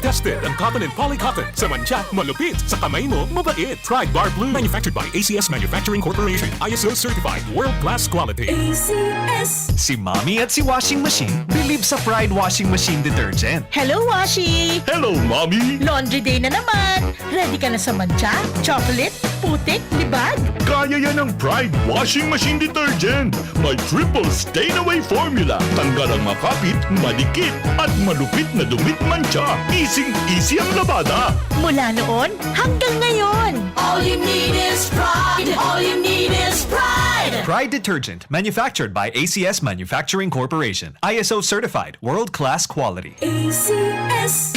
Tested ang cotton and poly cotton. Sa mantsa, malupit. Sa kamay mo, mabait. Pride Bar Blue. Manufactured by A C S Manufacturing Corporation. I S O certified. World class quality. A C S. Si Mommy at si Washing Machine bilib sa Pride Washing Machine Detergent. Hello, Washi! Hello, Mommy! Laundry day na naman! Ready ka na sa mantsa, chocolate, putik, libag? Kaya yan ng Pride Washing Machine Detergent! May triple stain away formula. Tanggal ang makapit, madikit, at malupit na dumi at mantsa. Easy-easy ang labada. Mula noon hanggang ngayon. All you need is Pride. All you need is Pride. Pride Detergent, manufactured by A C S Manufacturing Corporation. I S O certified, world-class quality. A C S.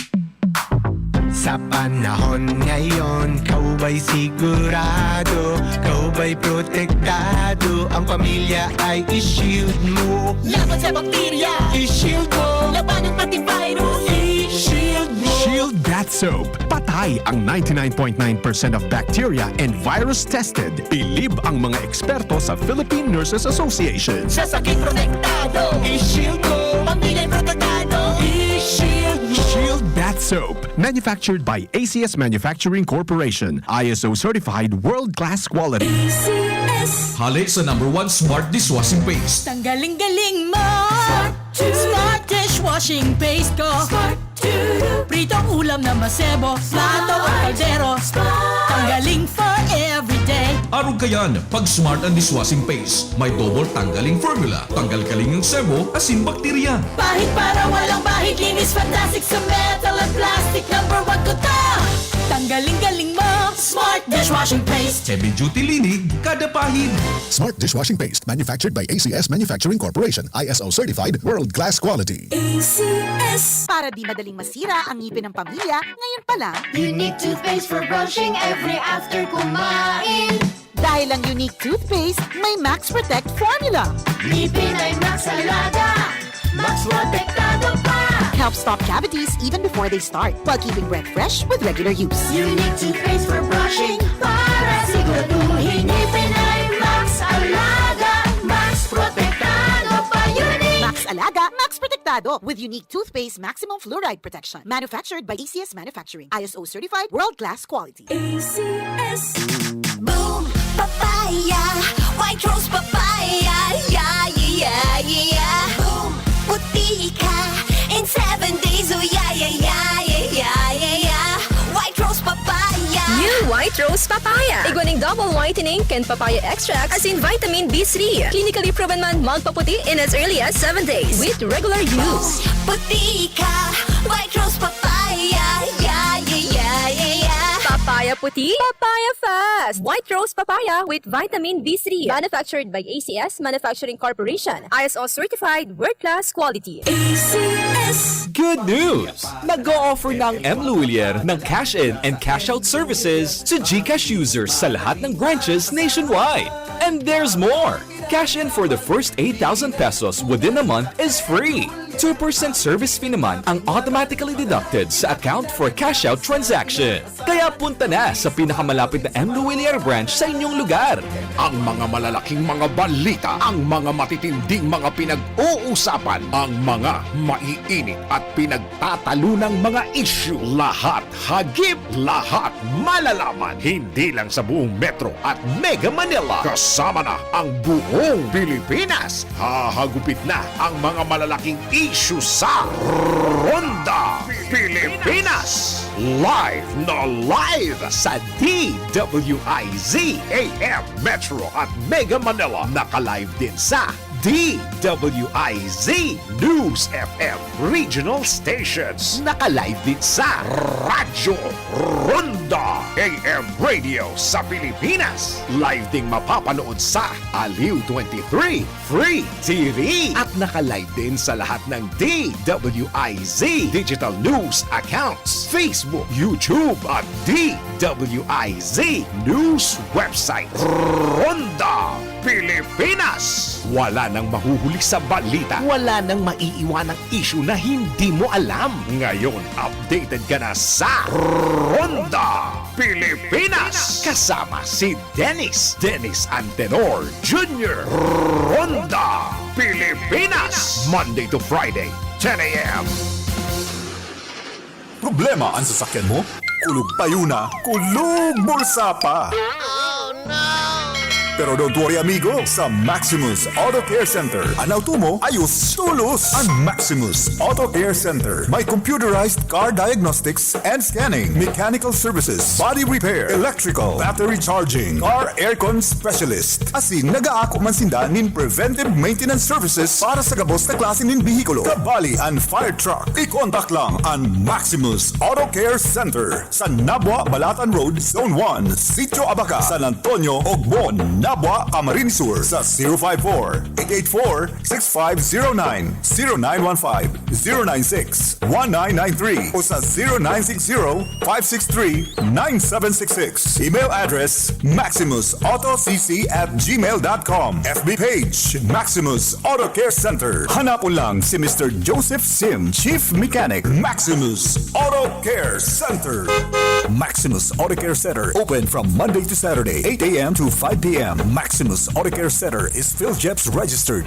Sa panahon ngayon, ikaw ba'y sigurado? Ikaw ba'y protektado? Ang pamilya ay i-shield mo. Laban sa bakterya, i-shield mo. Labanan pati virus, i-shield mo. Shield Bath Soap. Patay ang ninety-nine point nine percent of bacteria and virus tested. Bilib ang mga eksperto sa Philippine Nurses Association. Sa sakit protektado, i-shield mo. Pamilya protektado, i-shield mo. Shield Bath Soap. Manufactured by A C S Manufacturing Corporation. I S O certified world-class quality. A C S. Hale sa number one smart dishwashing paste. Tanggaling-galing mo. Smart dishwashing paste ko. Smart. Pritong ulam na masebo, plato o kaldero. Tanggaling for everyday. Arog kayan, pag Smart ang dishwashing paste. May double tanggaling formula. Tanggal-galing ang sebo, asin bakterya. Pahid para walang bahid, linis fantastic sa metal at plastic. Number one ko to. Tanggaling-galing mo, Smart dishwashing paste. Heavy duty linig, kada pahid. Smart dishwashing paste, manufactured by A C S Manufacturing Corporation, I S O certified, world class quality. A C S. Para di madaling masira ang ngipin ng pamilya, ngayon pa lang. Unique toothpaste for brushing every after kumain. Dahil ang Unique toothpaste, may Max Protect formula. Ngipin ay Max Alaga, Max Protektado pa. Help stop cavities even before they start, while keeping breath fresh with regular use. Unique toothpaste for brushing para siguraduhin ngipin ay Max Alaga, Max Protektado pa. Unique. Max Alaga, Max Protektado with Unique Toothpaste Maximum Fluoride Protection. Manufactured by A C S Manufacturing. I S O certified, world-class quality. A C S. Boom! Papaya! White Rose Papaya! Yeah, yeah, yeah, yeah, yeah! Boom! Puti ka in seven days! Oh, yeah, yeah, yeah, yeah, yeah, yeah, yeah! White Rose Papaya! New White Rose Papaya! Igwa ning double whitening kan papaya extract asin vitamin B three. Clinically proven man magpaputi in as early as seven days with regular use. Puti ka! White Rose Papaya! Yeah, yeah, yeah, yeah, yeah! Papaya puti, papaya fast! White Rose Papaya with vitamin B three. Manufactured by A C S Manufacturing Corporation. I S O certified, world-class quality. A C S. Good news! Nag-o-offer na ang M Lhuillier ng cash-in and cash-out services sa GCash users sa lahat ng branches nationwide. And there's more! Cash in for the first eight thousand pesos within a month is free. Two percent service fee naman ang automatically deducted sa account for cash out transaction. Kaya punta na sa pinakamalapit na M Lhuillier branch sa inyong lugar. Ang mga malalaking mga balita, ang mga matitinding mga pinag-uusapan, ang mga maiinit at pinagtatalunang mga issue, lahat hagip, lahat malalaman. Hindi lang sa buong Metro at Mega Manila, kasama na ang buong Pilipinas. Hahagupit na ang mga malalaking issue sa Ronda Pilipinas. Live na live sa D W I Z A M Metro at Mega Manila. Naka-live din sa D W I Z News F M Regional Stations. Naka-live din sa Radyo Ronda A M Radio sa Pilipinas. Live ding mapapanood sa Aliw twenty-three Free T V. At naka-live din sa lahat ng D W I Z digital news accounts, Facebook, YouTube, at D W I Z news website. Ronda Pilipinas. Wala nang mahuhuli sa balita. Wala nang maiiwanang issue na hindi mo alam. Ngayon, updated ka na sa Ronda Pilipinas. Kasama si Dennis, Dennis Antenor Junior. Ronda Pilipinas. Monday to Friday, ten a m. Problema an sasakyan mo? Kulog payo na, kulog bulsa pa! Pero don't worry, amigo, sa Maximus Auto Care Center, an auto mo ayos tolos! An Maximus Auto Care Center may computerized car diagnostics and scanning, mechanical services, body repair, electrical, battery charging, car aircon specialist. Asin nag-aako man sinda nin preventive maintenance services para sa gabos na klase nin behikulo, kabali an fire truck. I-contact lang an Maximus Auto Care Center sa Nabua Balatan Road, Zone one, Sitio Abaca, San Antonio, Ogmon, Nabua, Camarines Sur, sa zero five four, eight eight four, six five zero nine, zero nine one five, zero nine six, one nine nine three o sa zero nine six zero, five six three, nine seven six six. Email address, maximus auto c c at gmail dot com. F B page, Maximus Auto Care Center. Hanapon lang si Mister Joseph Sim, Chief Mechanic, Maximus Auto Care Center. Maximus Auto Care Center, open from Monday to Saturday, eight a m to five p m. Maximus Auto Care Center is PhilJEPS registered.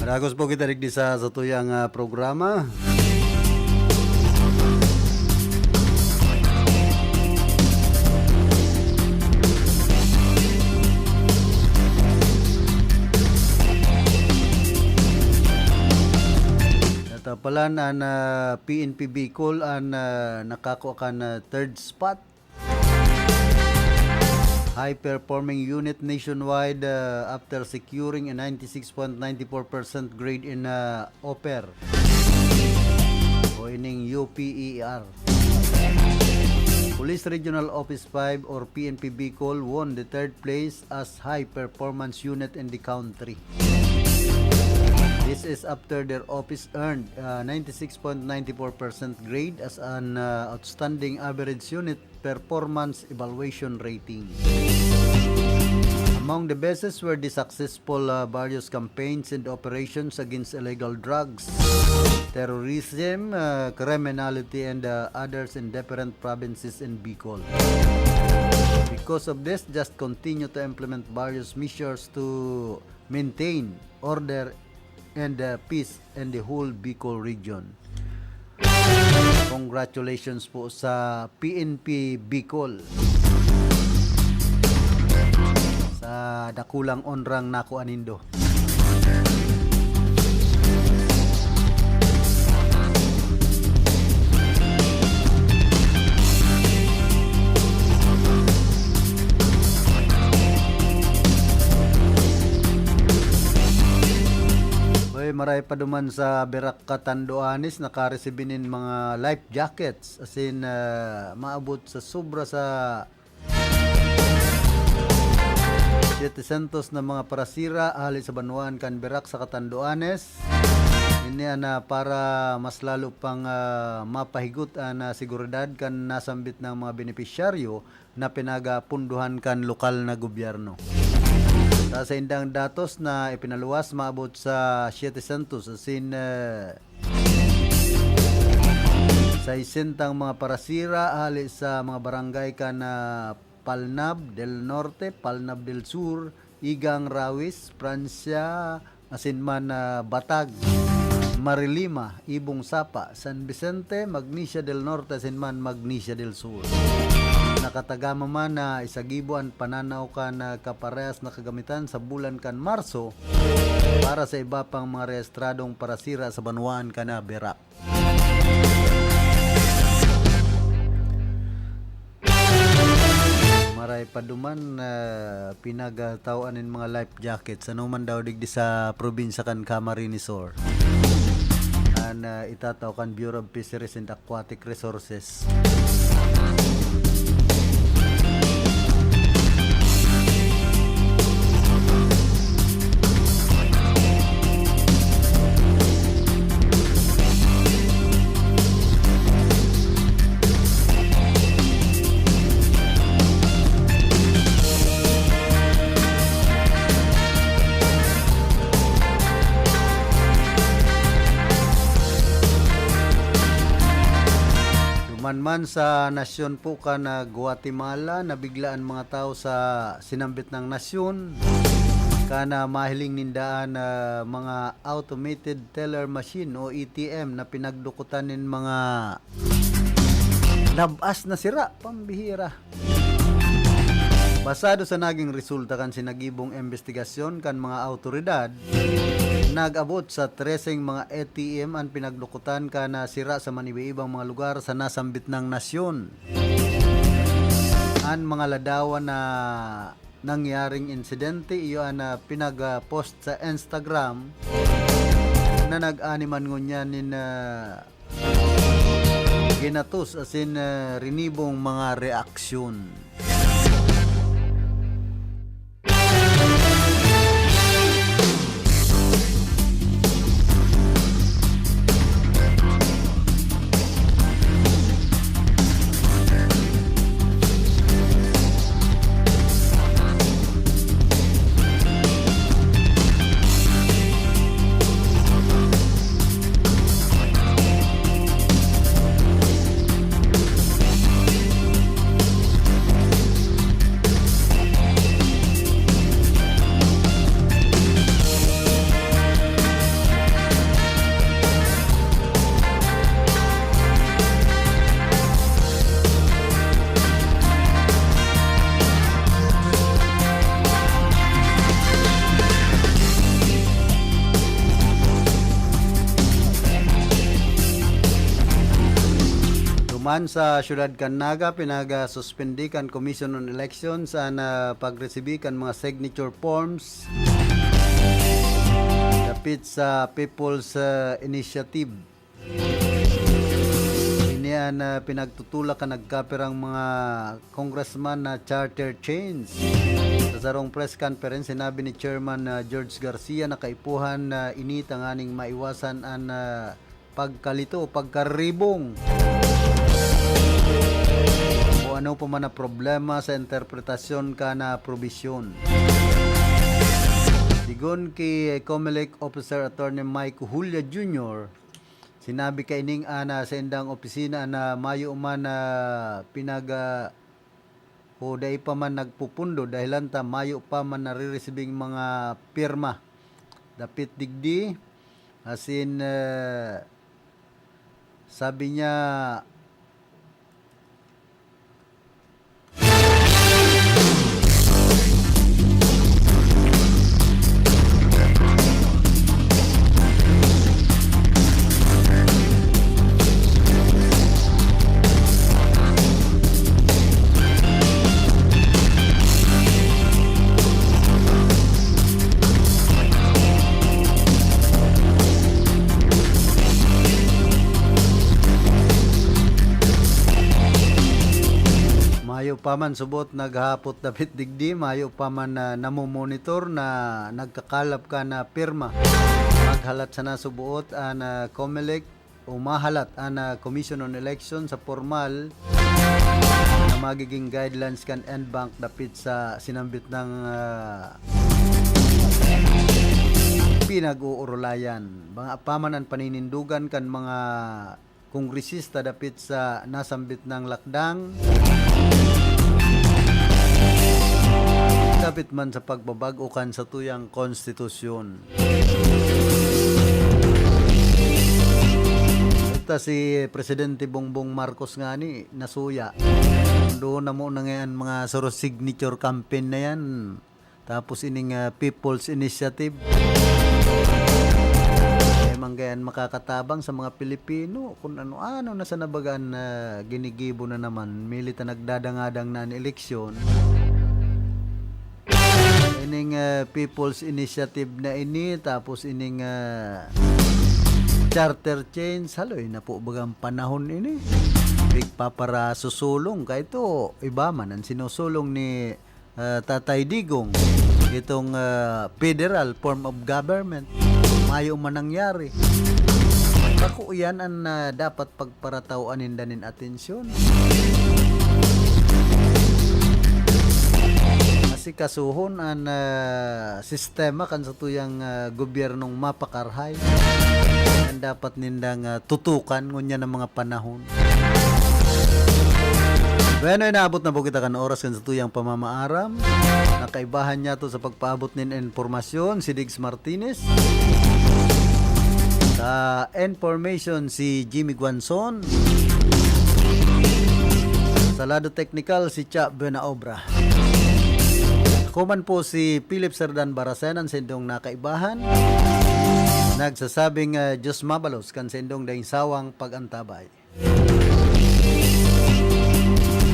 Dagos po kita digdi sa satuyang, ah, programa. Ito pala, an, ah, P N P Bicol an, ah, nakakua kan, ah, third spot. High performing unit nationwide, ah, after securing a ninety-six point nine four percent grade in, ah, OPER o ining U P E R. Police Regional Office five or P N P Bicol won the third place as high performance unit in the country. This is after their office earned, uh, ninety-six point nine four percent grade as an, uh, outstanding average unit performance evaluation rating. Among the bases were the successful, uh, various campaigns and operations against illegal drugs, terrorism, uh, criminality, and, uh, others in different provinces in Bicol. Because of this, just continue to implement various measures to maintain order and, uh, peace in the whole Bicol region. Congratulations po sa P N P Bicol sa dakulang onrang nakua nindo. Oy, maray pa duman sa Birac, Catanduanes, nakaresibi nin mga life jackets, asin, ah, maabot sa sobra sa Siyete sentos na mga parasira hali sa banwaan kan Virac sa Catanduanes. Ini an, ah, para mas lalo pang, ah, mapahigot an, ah, seguridad kan nasambit na mga benepisyaryo na pinagapunduhan kan lokal na gobyerno. Sa saindang datos na ipinaluwas, maabot sa siyete sentos, asin, eh, saysentang mga parasira hali sa mga barangay kan, ah, Palnab del Norte, Palnab del Sur, Igang, Rawis, Prancia, asin man, ah, Batag, Marilima, Ibong Sapa, San Vicente, Magnesia del Norte, asin man Magnesia del Sur. Nakatagama man na isagibo an pananaw kan, ah, kaparehas na kagamitan sa bulan kan Marso para sa iba pang mga rehistradong parasira sa banwaan kan, ah, Virac. Maray pa duman, ah, pinagtawaan nin mga life jackets. Ano man daw digdi sa probinsya kan Camarines Sur. An, ah, itatao kan Bureau of Fisheries and Aquatic Resources. Duman man sa nasyon po kan, ah, Guatemala, nabigla an mga tawo sa sinambit nang nasyon, kan, ah, mahiling ninda an, ah, mga automated teller machine o A T M na pinagdukutan nin mga lab-as na sira, pambihira. Basado sa naging resulta kan sinagibong imbestigasyon kan mga awtoridad, nag-abot sa treseng mga A T M an pinagdukutan kan sira sa maniba-ibang mga lugar sa nasambit nang nasyon. An mga ladawan na nangyaring insidente iyo an, ah, pinag-post sa Instagram na nag-ani man ngunyan nin, ah, ginatos asin, ah, rinibong mga reaksyon. Duman sa siyudad kan Naga, pinagasuspindi kan Commission on Elections an, ah, pagresibi kan mga signature forms dapit sa People's, ah, Initiative. Ini an, ah, pinagtutulak kan nagkapirang mga congressman na charter change. Sa sarong press conference, sinabi ni Chairman, ah, George Garcia na kaipuhan na ini tanganing maiwasan an, ah, pagkalito o pagkaribong o ano pa man na problema sa interpretasyon kan, ah, probisyon. Sigon ki Comelec Officer Attorney Mike Julia Junior, sinabi kaining an, ah, saindang opisina na mayo man na pinag, ah, o dai pa man nagpupundo dahelan ta mayo pa man nariresibing mga pirma dapit digdi. Asin, eh, sabi niya, pa man subot naghapot dapit digdi, mayo pa man na namomonitor na nagkakalap ka na pirma. Maghalat sana subuot an, ah, Comelec o mahalat an, ah, Commission on Election sa pormal na magiging guidelines kan N bank dapit sa sinambit ng, ah, pinag-uurulayan. Mga apaman an paninindugan kan mga kongresista dapit sa nasambit nang lakdang. Dapit man sa pagbabag-o kan satuyang konstitusyon. Basta si Presidente Bongbong Marcos ngani, nasuya. Doon na mo na ngayon mga suro signature campaign na yan. Tapos ining, ah, People's Initiative. Kaya man gayan makakatabang sa mga Pilipino kung ano-ano na sa nabagaan na ginigibo na naman. Milit na nagdadangadang na an eleksyon. Ining, ah, People's Initiative na ini, tapos ining, ah, charter change, haloy na po bagang panahon ini. Pigpaparasusulong, kaya ito, iba man ang sinusulong ni, ah, Tatay Digong, itong, ah, federal form of government. Mayo man nangyari. Bako yan ang, ah, dapat pagparataw-an ninda nin atensyon. Asikasuhon an, ah, sistema kan satuyang, ah, gobyernong mapakarhay. Yan dapat nindang, ah, tutukan ngunyan ang mga panahon. Bueno, inaabot na po kita kan oras kan satuyang pamamaaram. Nakaibahan niya to sa pagpaabot nin impormasyon, si Diggs Martinez. Sa information, si Jimmy Guanzon. Sa lado teknikal, si Cha Buenaobra. Ako man po si Philip Serdan Baracenan sa indong nakaibahan. Nagsasabing, ah, Diyos mabalos kan sa indong daing sawang pag-antabay.